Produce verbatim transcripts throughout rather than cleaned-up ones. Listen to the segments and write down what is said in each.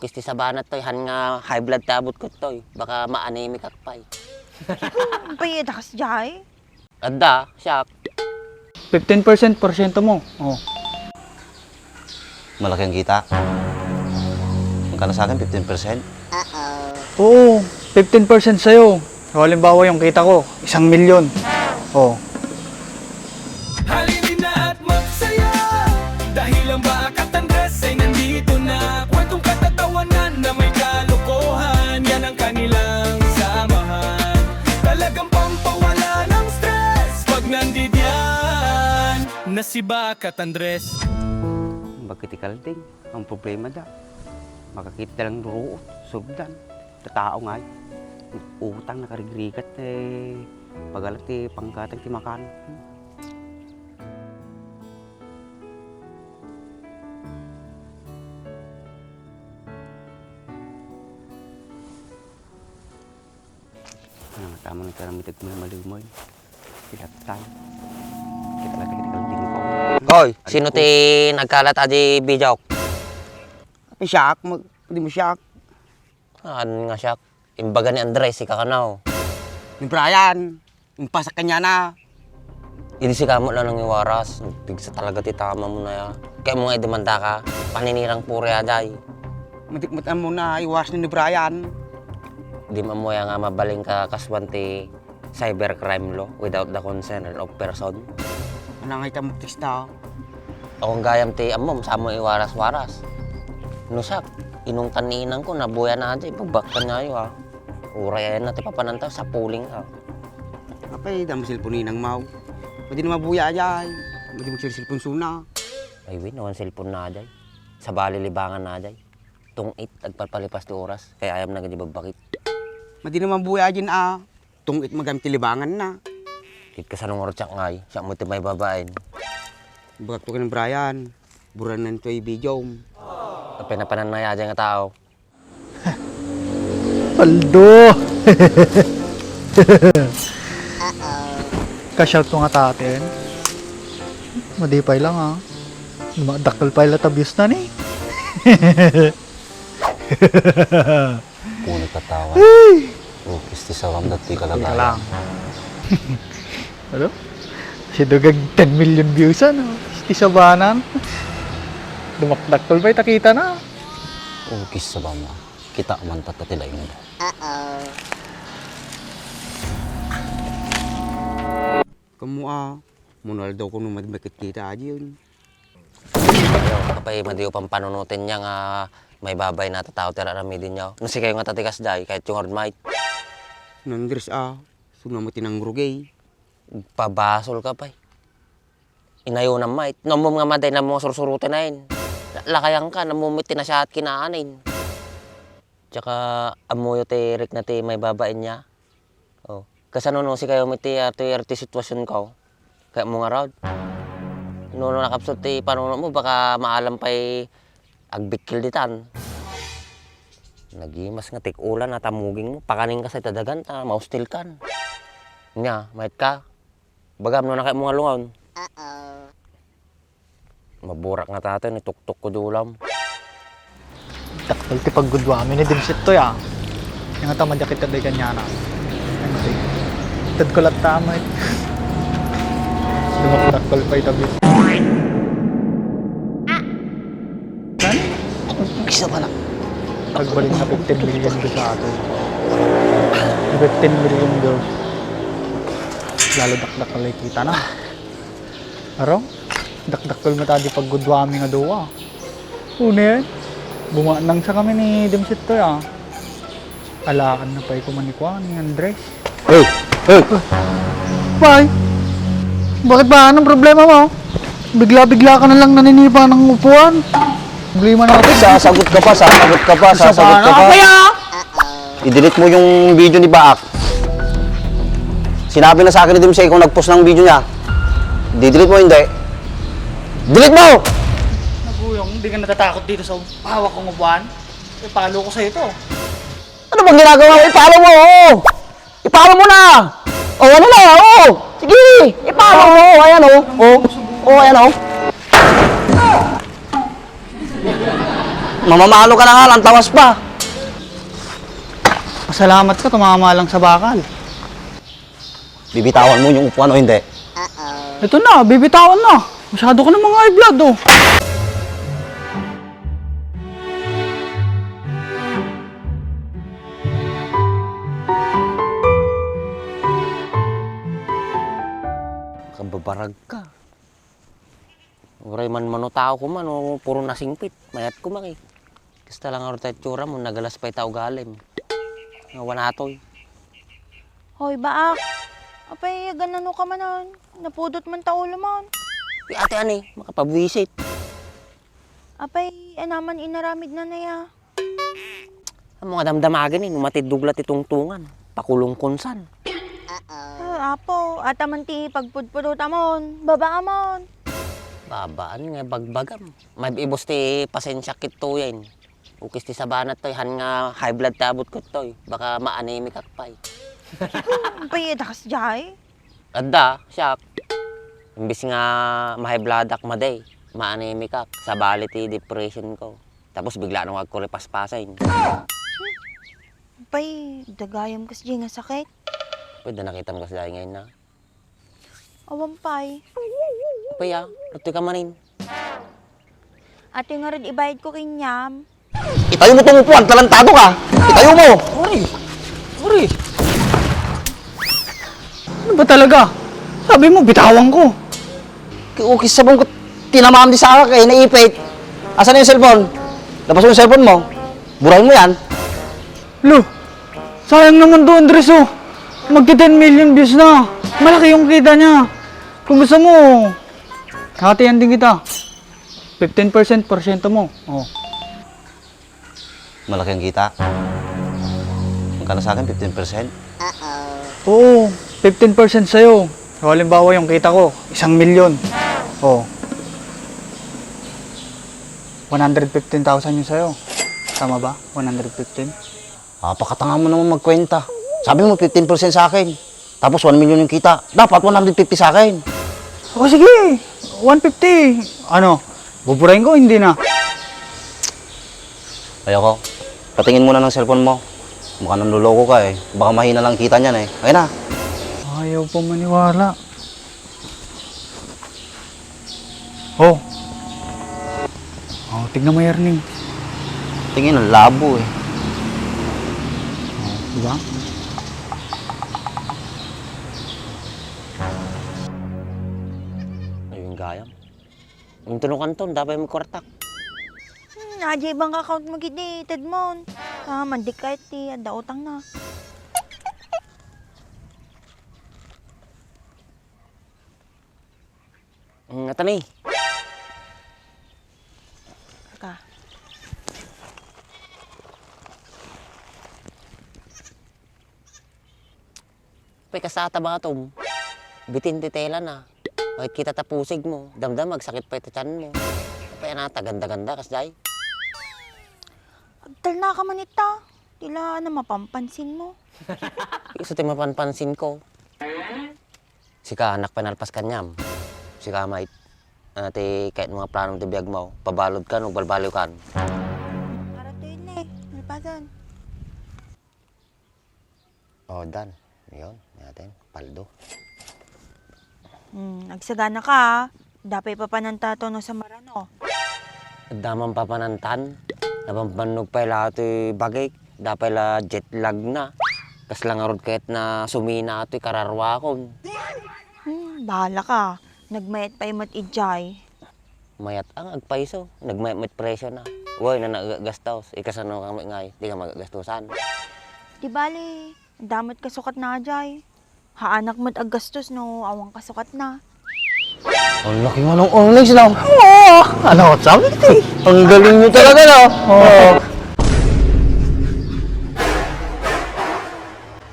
Kisti sabana toy, han nga high blood ti abutko toy. Baka ma-anemic ak pay. Bayad kas jay? Adda, siak. Fifteen percent porsyento mo. Oh. Malaki ang kita. Magkano sa akin? Fifteen percent? Oo, fifteen percent sa'yo. So, halimbawa, yung kita ko, isang milyon. Oh. Halina at magsaya, dahil ang Bakat Andres ay nandito na. Kwentong katatawanan na may kalokohan, yan ang kanilang samahan. Talagang pampawala ng stress pag nandidiyan na si Bakat Andres. Bakit ikalding? Ang problema da, makakita lang ruot, surdan. Tatao ngay. Utang nakarigrigat, eh, pagalat ti panggatang ti makan. Ano nga tama nga karamidagmo nga malumoy? Pilattan. Kita lagi, kita lagi ko. Hoy, sino ti nagkalat adi video? Api siak, mag-, di mo siak. Saan nga siak? Imbaga ni Andres, ika kanaw. Ni Brian, impasak kanya na. Idi sika met la nangiwaras, pigsa talaga ti tama mo na ya. Kaya mo nga idemanda ka, paninirang puri aday. Matikmat mo na, iwaras ni, ni Brian. Di mo ya nga mabalin ka kasuan ti cybercrime law without the consent of person. Ano nga itam magteksta? Ako gayam ti ammom, sa mo iwaras-waras. No siak, inungtan ni inang ko, nabuya na aday, pagbaktan nga ayo, ha. Uray ayan na ti papananta, sapuling, ha. Apay, damo cellphone ni inang maw. Pwede na mabuya aday. Pwede magsil-cellphone suna. Ay, win, awan cellphone na aday. Sabali libangan na aday. Tungit, agpalpalipas ti oras. Kaya ayam na gadi babbakit. Madi naman buya ayan, ah. Tungit magam ti libangan na. Ket kasano nga rutsak ngay, siak mo ti may babaen. Bagak to ken Brian, buranan to i-video. Apay napanan na aday nga tao. Paldo! Ka-shout ko nga taten. Madipay lang, ah. Dumakdakkel pay la ta views na ni. Puno katawa. Ay! Ukis ti sawam dati kalagayan. Teka lang. Ano? Si Dugag ten million views, ano? Ti sabanan. Dumakdakkel pay ta kita na. Ukis sa bama. Kita man tatta ti laing. Kamu, ah, munal daw kuno madmakit kita, aji yun. Apay, madiyo pampanunoten niya nga may babay na tatao ti aramiden niya. No sikayo nga tatigas day, kahit yung hard might. Nandres, ah, suna mo tinangrugay. Pabasol ka pay. Inayonam might. No, ammom nga maday, nammo nga sursuruten ayin. Lakayan ka, nammo met ti nasiaat kinaanin. Tsaka, ammoyo ti rikna ti may babaen niya. Oh, kasano no sikayo met ti, ah, ti, ti sitwasyon ko? Kaya mo nga raw. No, no, nakapsut ti panunot mo, baka maalam pay agbikkil ditan. Nagimas nga tik-ulan, natamuging mo, pakaning ka sa itadagan, ta maustil kan. Nya, mayat ka. Bagam no, nakaya mo nga lungawn. Maburak nga taten, ituktok ko dulam. Dakkel ti pagguduami ni Dimsittoy, ah. Nga ta madakit ta day kanyana. Ano ti? Tad ko latta, may. Dumakdakkel pay tabi. Ano? Isa pa na. Pagbalik na fifteen million views sa atin. Fifteen million views. Lalo dakdakkel ay kita na. Arong, dakdakkel met adi pagguduami nga dua. Unen, bumanang sa kami ni Dimsittoy, ah. Alaan na pay kuman ni kuan, ni Andres. Hey! Hey! Pay, bakit ba? Anong problema mo? Bigla-bigla ka na lang naninipa ng upuan. Problema na ako. Sasagot ka pa, sasagot ka pa, sasagot ka pa. Kaya? I-delete mo yung video ni Baak. Sinabi na sa akin ni Dimsy, ikaw nag-post ng video niya. Di-delete mo, hindi. Delete mo! Naguyong, hindi ka natatakot dito sa hawak kong upuan? Ipalo ko sa'yo to. Ano bang ginagawa mo? Ipalo mo, oo! Ipalo mo na! O, ano na? Oo! Sige! Ipalo mo! O, ayan, o! O! O, ayan, o! Mamamalo ka na nga, lantawas pa. Pasalamat ka, tumama lang sa bakal. Bibitawan mo yung upuan o hindi? Ito na, bibitawan na. Masyado ka namang high blood, oh. Kababarag ka. Uray man manutao ko man, o puro nasingpit. Mayat ko man, eh. Kasta lang nga itsura mo, nagalas pay ta ugalim. Nga wanatoy. Hoy, baak. Apay, ganano ka manen? Napudot man ta ulo man. Ti ate ani, makapabwisit. Apay, anaman inaramid na naya. Amo nga damdamagen, eh, no matiddog la ti tungtungan, pakulong kunsan. Ah, apo, ata man ti pagpudpudot amon, baba amon. Babaan nga bagbagam. Maibibus ti pasensiak kittoyen. Ukis ti sabana toy, han nga high blood ti abutko toy. Baka ma-anemic ak pay. Pay, dakas jay? Adda, siak. Imbis nga ma-high blood ak madi, ma-anemic ak. Sabali ti depression ko. Tapos bigla nang agkuripaspasen. Pay, dagayam kas jay nga sakit. Pwede nakitam kas jay ngayon na. Awan pay. Apay a, ruttoy ka manen. Atoy ngarud ibayad ko kenyam. Itayo mo tong upuan, talantado ka. Itayo mo. Uri. Uri. Ano ba talaga? Sabi mo, bitawan ko. Kiukis sabong ko, tinamaam di saka kay naipit. Asan na yung cellphone? Labas mo yung cellphone mo. Burahin mo yan. Lo, sayang naman doon, Andres, oh. Magti ten million views na. Malaki yung kita niya. Kung gusto mo, hatian din kita. Fifteen percent, porsyento mo. Oh. Malaki ang kita. Magkano sa akin? Fifteen percent? Oo, fifteen percent sa'yo. So, halimbawa, yung kita ko, isang milyon. Oh. One hundred fifteen thousand yung sa'yo. Tama ba? One hundred fifteen? Ah, pakatanga mo naman magkwenta. Sabi mo fifteen percent sa akin. Tapos one million yung kita. Dapat one hundred fifty sa akin. O sige, one fifty. Ano, buburahin ko, hindi na. Ayoko. Patingin muna ng cellphone mo. Baka nanloloko ka eh. Baka mahina lang kita niyan eh. Ayun na. Ayaw pa maniwala. Oh. Oh, tignan mo, Erning. Tingin, ang labo eh. Oh, di ba? Ayun, gayam. Yung tunukan ton, dapat mo kwartak. Hmm, aja bank account mo gidi, Tedmon. Ah, mandik ka iti, adda utang na. Mm, ata ni. Ka. Pay kasata ba atom? Bitin ti tela na. Ay, kita ta pusig mo. Damdam, magsakit pa iti tiyan mo. Pay anata, ganda-ganda, kasjay. Agtalna ka man ita. Tila na mapampansin mo. Isu ti mapanpansin ko. Sika, anak, panalpas kaniam. Sika, mait. Ano ti kayat mo nga plano ti biag mo? Pabalod kan o balbaliw kan? Para to yun eh. Malpasan. Oh, dan. Yun. Natin. Paldo. Hmm, agsagana ka, ah. Dapay papananta to no sa Marano. Adda man papanantan. Napampannog pay la ti bagik. Dapay la jet lag na. Kasla ngarud ket na sumina toy kararwakon. Hmm, bahala ka. Nagmayat pay met idiay. Mayat ang agpayso. Nagmayat met presyo na. Way, na nagagastos. Ikasano ka met ngay? Di ka magagastosan. Di bali, damat kasukat na jay. Haanak met aggastos no awan kasukat na. Ang laki nga ng earnings, no? Oo! Ano, sabi ko, eh. Ang galing nyo talaga, no? Oo.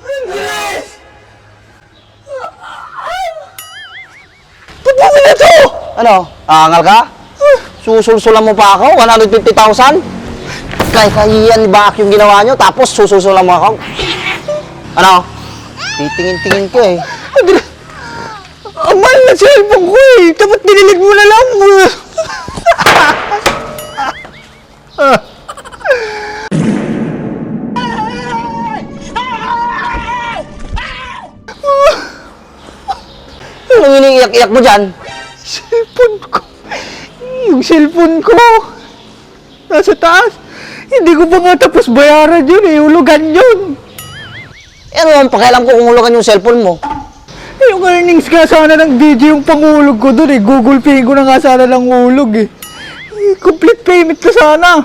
Andres! Ba't mo binato? Ano? Aangal ka? Susulsulan mo pa ako? One hundred fifty thousand? Kay kahiyan ni Baak yung ginawa nyo, tapos susulsulan mo ako? Ano? Titingin-tingin ko eh. Ang mahal na cellphone ko eh. Dapat dinilig mo na lang. Ang iniiyak-iyak mo dyan? Cellphone ko. Yung cellphone ko. Nasa taas. Hindi ko pa nga tapos bayaran yun eh. Ulugan yun. Eh, ano ang pakialam ko kung ulugan yung cellphone mo? Eh, yung earnings nga sana ng video yung pangulog ko dun eh. Google Pay ko na nga sana ng ulog eh. Eh, complete payment ko sana.